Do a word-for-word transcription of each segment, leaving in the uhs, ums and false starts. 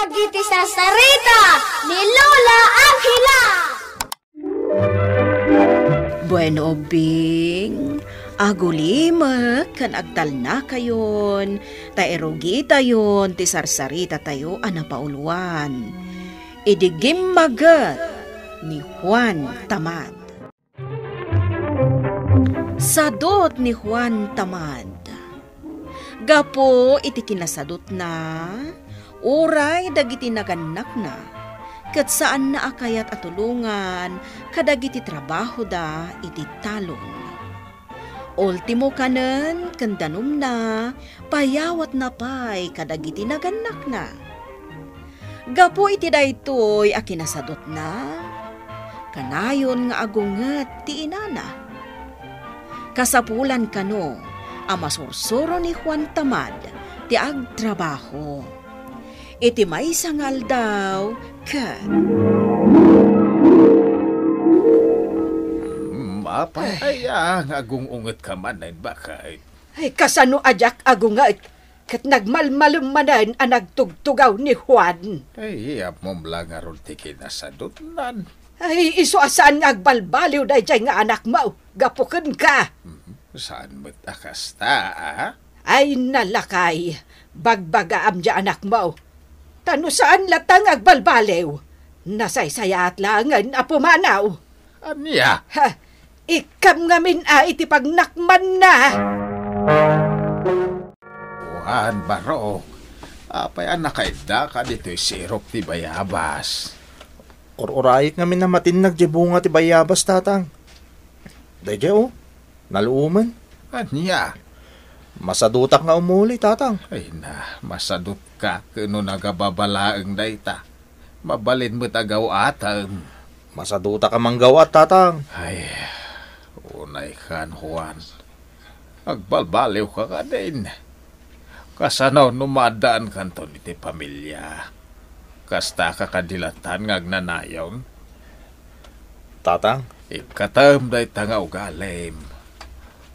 Dagiti sarsarita ni Lola Angela. Bueno, ubbing, agulimek ken agtalnakayon ta irugitayon ti sarsaritatayo a napauluan. Idi gimmaget ni Juan Tamad. Sadut ni Juan Tamad. Gapu iti kinasadutna, uray dagiti nagannakna, ket saanna a kayat a tulongan kadagiti trabahoda iti talon. Ultimo kanen ken danumna, payawatna pay kadagiti nagannakna. Gapu iti daytoy a kinasadutna, kanayon nga agunget ti inana. Kasapulan kano a masursuro ni Juan Tamad ti agtrabaho. Iti maysa nga aldaw, ket Mm, apay aya nga agung-ungetka manen, baket? Ay, kasano a diak agunget? Ket nagmalmalem manen a nagtugtugaw ni Juan. Ay, ammom la ngarud ti kinasadutnan. Ay, isu a saan nga agbalbaliw daydiay nga anakmo gapu kenka. Mhm. Saan met a kasta, a? Ay, nalakay. Bagbagaam diay anakmo. Ta no saan latta nga agbalbaliw, nasaysayaat laengen a pumanaw. Ania? Ha, ikkam ngamin a iti pagnakmanna. Juan, barok, apay a nakaiddaka ditoy sirok ti bayabas? Ur-urayek ngamin a matinnag diay bunga ti bayabas, Tatang. Daydiay, o, naluomen. Ania? Masadutak nga umuli, Tatang. Ay na, masadutka ken no nagababa laeng dayta. Mabalin met a gaw-atem. Masadutak a manggaw-at, Tatang. Ay, unay kan, Juan. Agbalbaliwka kadin. Kasano no maaddaankanton iti pamilia? Kastaka kadi lattan nga agnanayon? Tatang. Ikkatem dayta nga ugalim.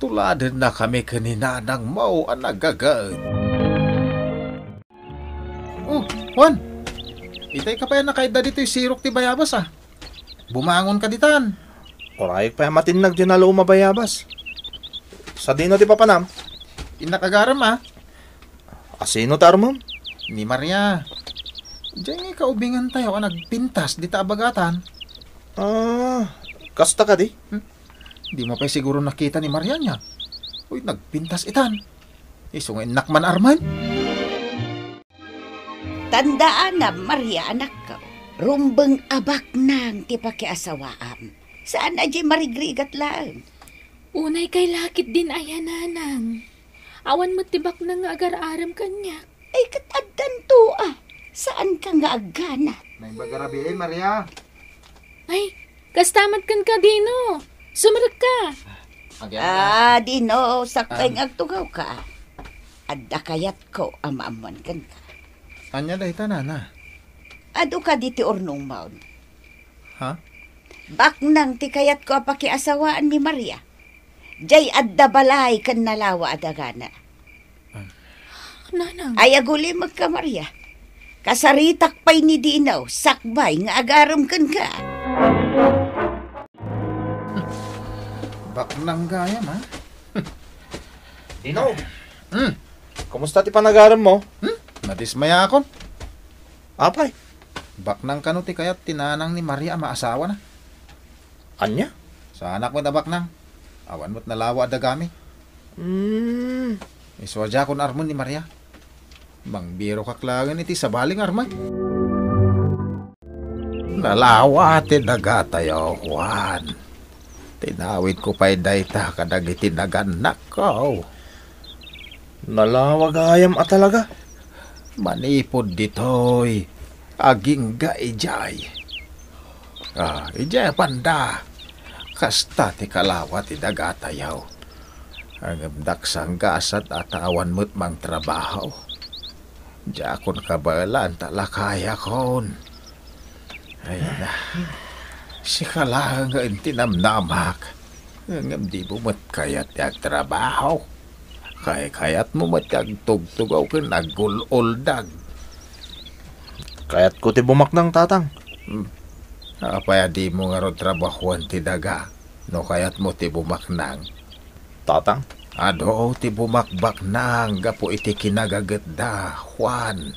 Tuladennakami ken ni nanangmo a naggaget. Oh, Juan! Itay ka pay a nakaidda ditoy sirok ti bayabas, a. Bumangonka ditan. Urayek pay a matinnag diay naluom a bayabas. Sadino ti papanam? Innak agarem, a. Asino ti armem? Ni Maria. Diay nga ikaubingantayo a nagpintas dita a bagatan. Ah, kasta kadi? Hmm? Dimo pay siguro nakita ni Maria nia? Uy, nagpintas itan. Isu nga innak man armen. Tandaanam, Maria, anakko, rumbeng a baknang ti pakiasawaam. Saan a diay marigrigat laeng. Unay kay lakit din aya, nanang. Awan met ti baknang nga agar-arem kaniak. Ay, ket addanto, a. Saanka nga agganat. Naimbag a rabii, Maria. Ay, kasta met kenka, Dino. Sumrekka. Agyat ka. Ah, Dino, sakbay Ah. nga agtugawka. Adda kayatko a maammuan kenka. Ania dayta, nana? Adu kadi ti urnongmon. Ha? Baknang ti kayatko a pakiasawaan ni Maria. Diay adda balay ken nalawa a dagana. Nanang. Ay, agulimekka, Maria. Kasaritak pay ni Dino, sakbay nga agarem kenka. Baknang gayam, a. Dino! Hmm. Kumusta ti panagaremmo? Hmm? Nadismayakon. Apay? Baknang kano ti kayat ti nanang ni Maria a maasawana. Ania? Saanak met a baknang. Awan met nalawa a dagami. Hmm. Isu a diakon armen ni Maria. Mangbirokak laengen iti sabali nga armen. Nalawa ti dagatayo, Juan. Tinawidko pay dayta kadagiti nagannakko. Nalawa gayam a talaga. Manipud ditoy, agingga idiay. Ah, idiay a banda, kasta ti kalawa ti dagatayo. Ngem daksanggasat a ta awan met mangtrabaho. Diakon kabaelan ta lakayakon. Ay na, sika laeng nga intinamnamak. Ngem dimo met kayat ti agtrabaho. Kaykayatmo met ti agtugtugaw ken agul-uldag. Kayatko ti bumaknang, Tatang. Hmm. Apay a dimo ngarud trabahoen ti daga no kayatmo ti bumaknang? Tatang? Adu ti bumakbaknang gapu iti kinagagetda, Juan.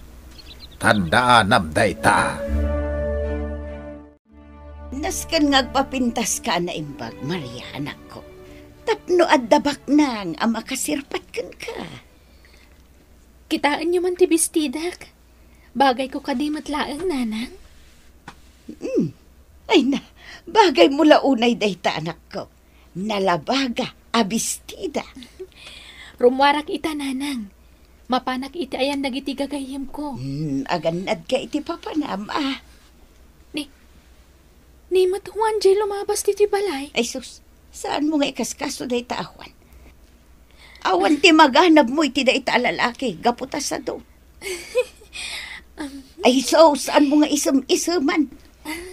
Tandaanam dayta. Nasken nga agpapintaska a naimbag, Maria, anakko. Tapno adda baknang a makasirpat kenka. Kitaenyo man ti bestidak. Bagayko kadi met laeng, Nanang? Hmm. Ay na, bagaymo la unay dayta, anakko. Nalabaga a bestida. Rummuarak ita, Nanang. Mapanak iti ayan dagiti gagayyemko. Hmm, agannadka iti papanam, a. Ni, ni met Juan jay lumabas ditoy balay. Ay sus, saanmo nga ikaskaso dayta a Juan? Awan ti maganabmo iti dayta a lalaki, gapu ta sado. Ay sus, saanmo nga isem-iseman?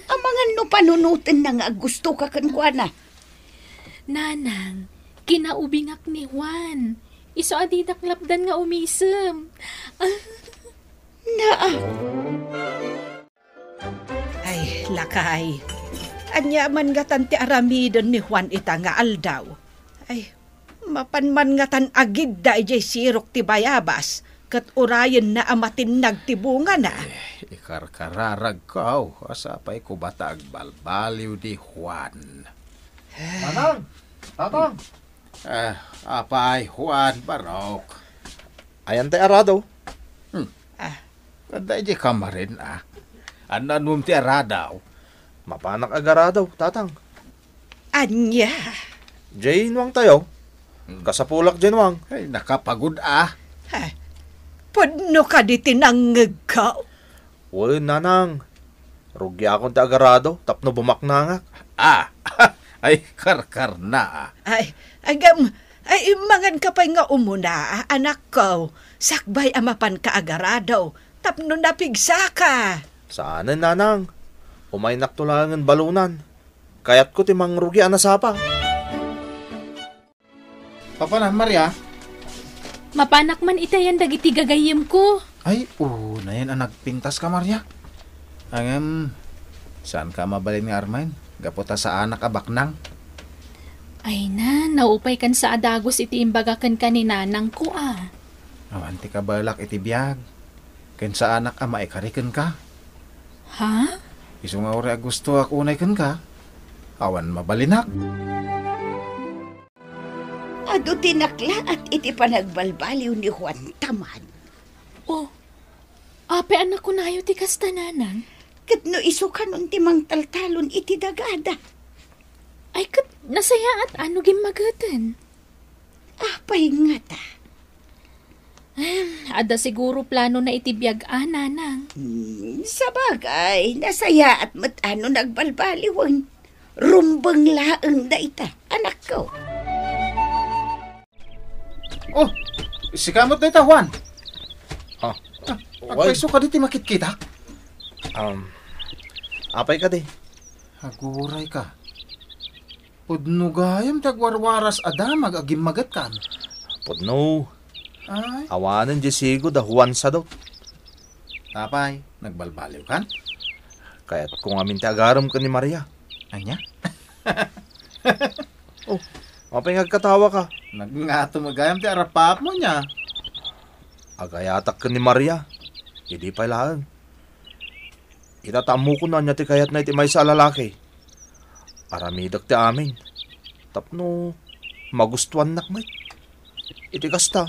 Amangan no panunotenna nga aggustoka kenkuana. Nanang, kinaubingak ni Juan. Isu a didak lapdan nga umisem. Naa. Ay, lakay. Ania man ngatan ti aramiden ni Juan ita nga aldaw? Ay, mapan man ngatan agidda idiay sirok ti bayabas, ket urayenna a matinnag ti bungana. Eh, ikarkararagko, a sapay koma ta agbalbaliw ni Juan. Manang! Tatang! Eh, apay, Juan, Barok. Ayan ti arado. Hmm. Ah. Adda idiay kamarin, a. An-anom ti arado? Mapanak agarado, Tatang. Ania? Jay nuang tayo. Hmm. Kasapulak jay nuang. Ay, nakapagod, a. Ay, pudno kadi ti nangngegko? Wen, Nanang. Rugiakon ti agarado tapno bumaknangak. Ah, ay, karkarna, a. Ay, agam, ay, manganka pay nga umuna, a, anakko. Sakbay a mapanka agarado tapno napigsaka. Saanen, Nanang. Umaynakto laengen balunan. Kayatko ti mangrugi a nasapa. Papanan, Maria? Mapanak man itayan dagiti gagayyemko. Ay, unayen a nagpintaska, Maria. Ngem, saanka a mabalin nga armen, gapu ta saanak a baknang. Ay na, naupay kansa a dagus iti imbaga kenka ni nanangko, a. Awan ti kabaelak iti biag. Ken saanak a maikari kenka. Ha? Isu nga uray a gustoak unay kenka, awan mabalinak. Adu ti naklaat iti panagbalbaliw ni Juan Tamad. Oh, apay a nakunayo ti kasta, Nanang? Ket no isu kanon ti mangtaltalon iti dagada. Ay, ket nasayaat a no gimmageten. Apay ngata? Ahem, adda siguro planona iti biag a, Nanang. Hmm, sabagay, nasayaat met a no nagbalbaliwen. Rumbeng laeng dayta, anakko. Oh, sika met dayta, Juan. Ah, ah, agpayso kadi ti makitkitak? Um, apay kadi? Aguray ka. Pudno gayam ti agwarwaras a damag a gimmagetkan. Pudno. Ay. Awanen diay sigud a Juan sadot. Apay, nagbalbaliwkan? Kayatko ngamin ti agarem ken ni Maria. Ania? Oh, apay nga agkatawaka? Nagngato met gayam ti arapaapmo nia. Agayatak ken ni Maria. Idi pay laeng. Ita ta ammokon no ania ti kayatna iti maysa a lalaki. Aramidek ti amin tapno magustuannak met. Iti kasta,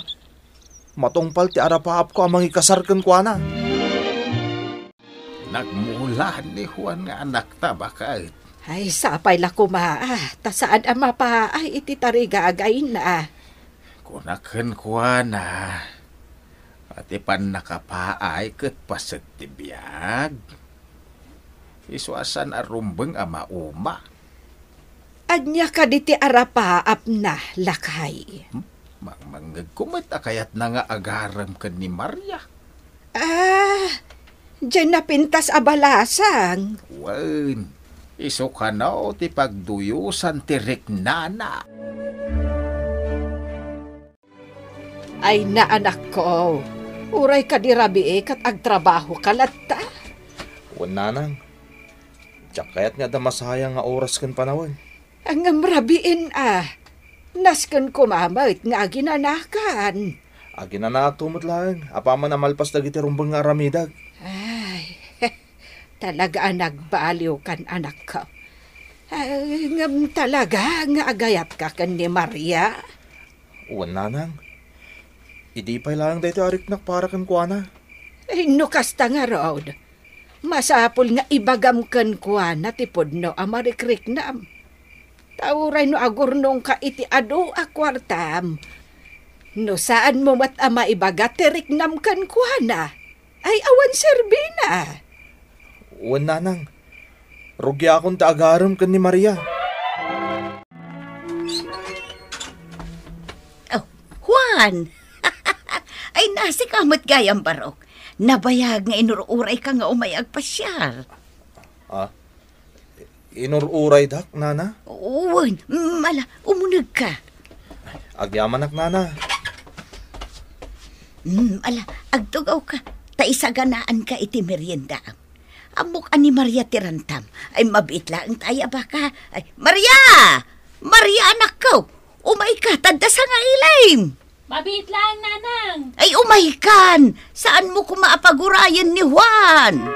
matungpal ti arapaapko a mangikasar kenkuana. Nagmula ni Juan nga anakta, baket. Ay, sapay la koma, ah, ta saan a mapaay iti tarigagayna. Kunak kenkuana, a ti pannakapaay ket paset ti biag. Isu a saan a rumbeng a mauma. Ania kadi ti arapaapna, lakay? Hmm? Mangmangngegko met a kayatna nga agarem ken ni Maria. Ah, diay napintas a balasang. Wen, isu kano ti pagduyosan ti riknana. Ay na, anakko, uray kadi rabii ket agtrabahoka latta. Wen, nanang, diak kayat nga adda masayang nga oras ken panawen. Ngem rabiin a, nasken koma met nga aginanakan. Aginanaak to met laeng, apaman a malpas dagiti rumbeng nga aramidek. Ay, talaga a nagbaliwkan, anakko. Ay, ngem talaga nga agayatka ken ni Maria? Wen, nanang. Idi pay laeng daytoy a riknak para kenkuana. Ay, no kasta ngarud, masapul nga ibagam kenkuana ti pudno a marikriknam. Ta uray no agurnongka iti adu a kuartam, no saanmo met a maibaga ti riknam kenkuana, ay awan serbina. Wen, nanang. Rugiakon ta agarem ken ni Maria. Oh, Juan! Ay, nasika met gayam, Barok. Nabayag nga inur-urayka nga umay agpasiar. Ah, inur-uraydak, nana? Wen, mm, ala, umunegka. Agyamanak, nana. Mm, ala, agtugawka. Ta isaganaanka iti merienda. Ammok a ni Maria ti rantam. Ay, mabiit laeng ta ayabaka. Ay, Maria! Maria, anakko! Umayka, ta adda sangailim! Mabiit laeng, nanang! Ay, umaykan! Saanmo koma a pagurayen ni Juan?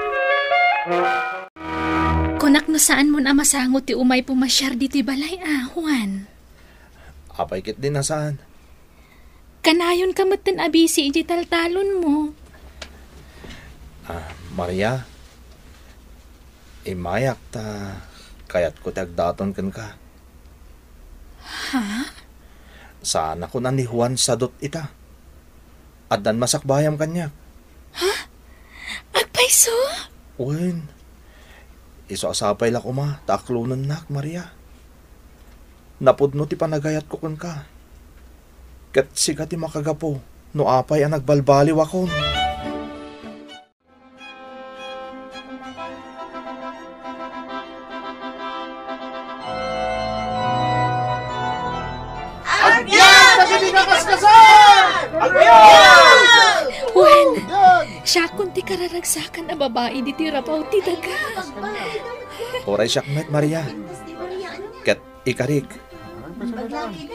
Kunak no saanmon a masango ti umay pumasiar ditoy balay a, Juan. Apay ketdi a saan? Kanayonka metten a bisi iti taltalonmo. Ah, Maria, immayak ta kayatko ti agdaton kenka. Ha? Saanakon a ni Juan sadot ita. Addan masakbayam kaniak. Ha? Agpayso? Wen, isu a sapay la koma ta aklonennak, Maria. Napudno ti panagayatko kenka. Ket sika ti makagapu no apay a nagbalbaliwakon. Agbiag dagiti nakaskasan! Agbiag! Wen, siakon ti kararagsakan a babai ditoy rabaw ti daga. Uray siak met, Maria. Ket ikarik,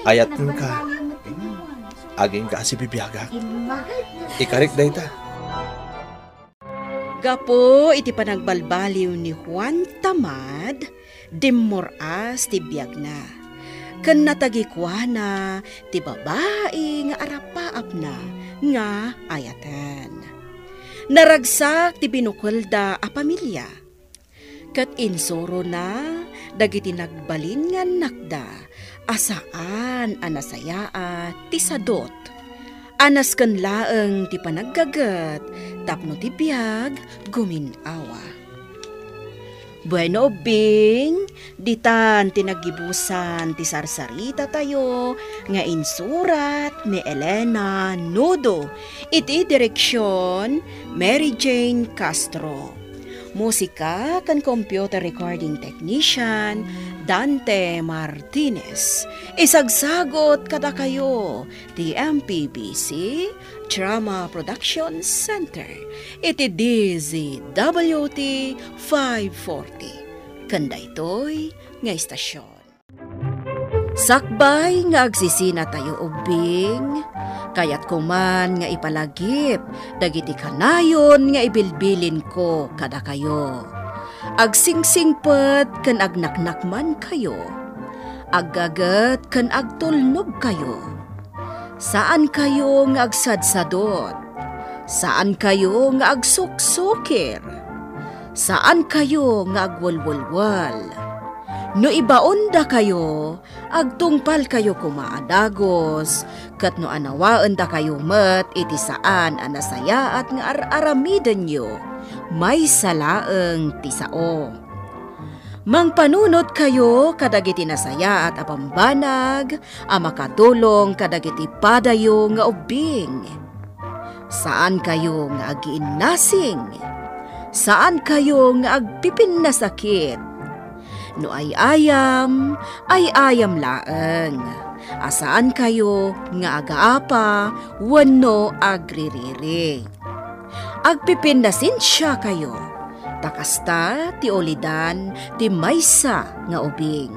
ayat kenka, agingga a sibibiagak. Ikarik dayta. Gapu iti panagbalbaliw ni Juan Tamad, dimmor-as ti biagna. Ken natagikuana ti babai nga arapaapna nga ayaten. Naragsak ti binukelda a pamilia. Ket insurona dagiti nagbalin nga annakda a saan a nasayaat ti sadot, a nasken laeng ti panaggaget tapno ti biag gumin-awa. Bueno, ubbing, ditan ti naggibusan ti sarsaritatayo nga insurat ni Elena Nudo, iti direksion Mary Jane Castro. Musika ken computer recording technician, Dante Martinez. Isagsagut kadakayo ti M P B C Drama Production Center iti D Z W T five forty. Ken daytoy nga istasyon. Sakbay nga agsisinatayo ubbing, kayatko man nga ipalagip dagiti kanayon nga ibilbilinko kadakayo. Agsingsingpet ken agnaknakmankayo. Aggaget ken agtulnogkayo. Saankayo nga agsadsadot. Saankayo nga agsuksukir. Saankayo nga agwelwelwel. No ibaondakayo, agtungpalkayo koma a dagus, ket no anawaendakayo met iti saan a nasayaat nga ar-aramidenyo, maysa laeng ti sao. Mangpanunotkayo kadagiti nasayaat a bambanag a makatulong kadagiti padayo nga ubbing. Saankayo nga agiinnasing. Saankayo nga agpipinnasakit. No ay-ayam, ay-ayam laeng. A saankayo nga agaapa wenno agririri. Agpipinnasensiakayo. Ta kasta ti ulidan ti maysa nga ubing.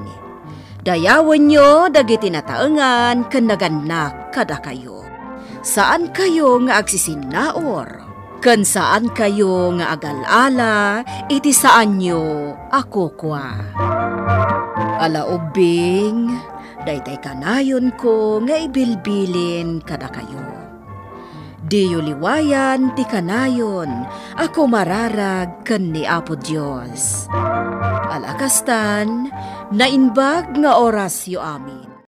Dayawenyo dagiti nataengan ken nagannak kadakayo. Saankayo nga agsisinnaur, ken saankayo nga agal-ala iti saanyo a kukua. Ala ubbing, daytay kanayonko nga ibilbilin kadakayo. Diyo liwayan ti kanayon a kumararag ken ni Apo Dios. Ala kastan, naimbag nga orasyo amin.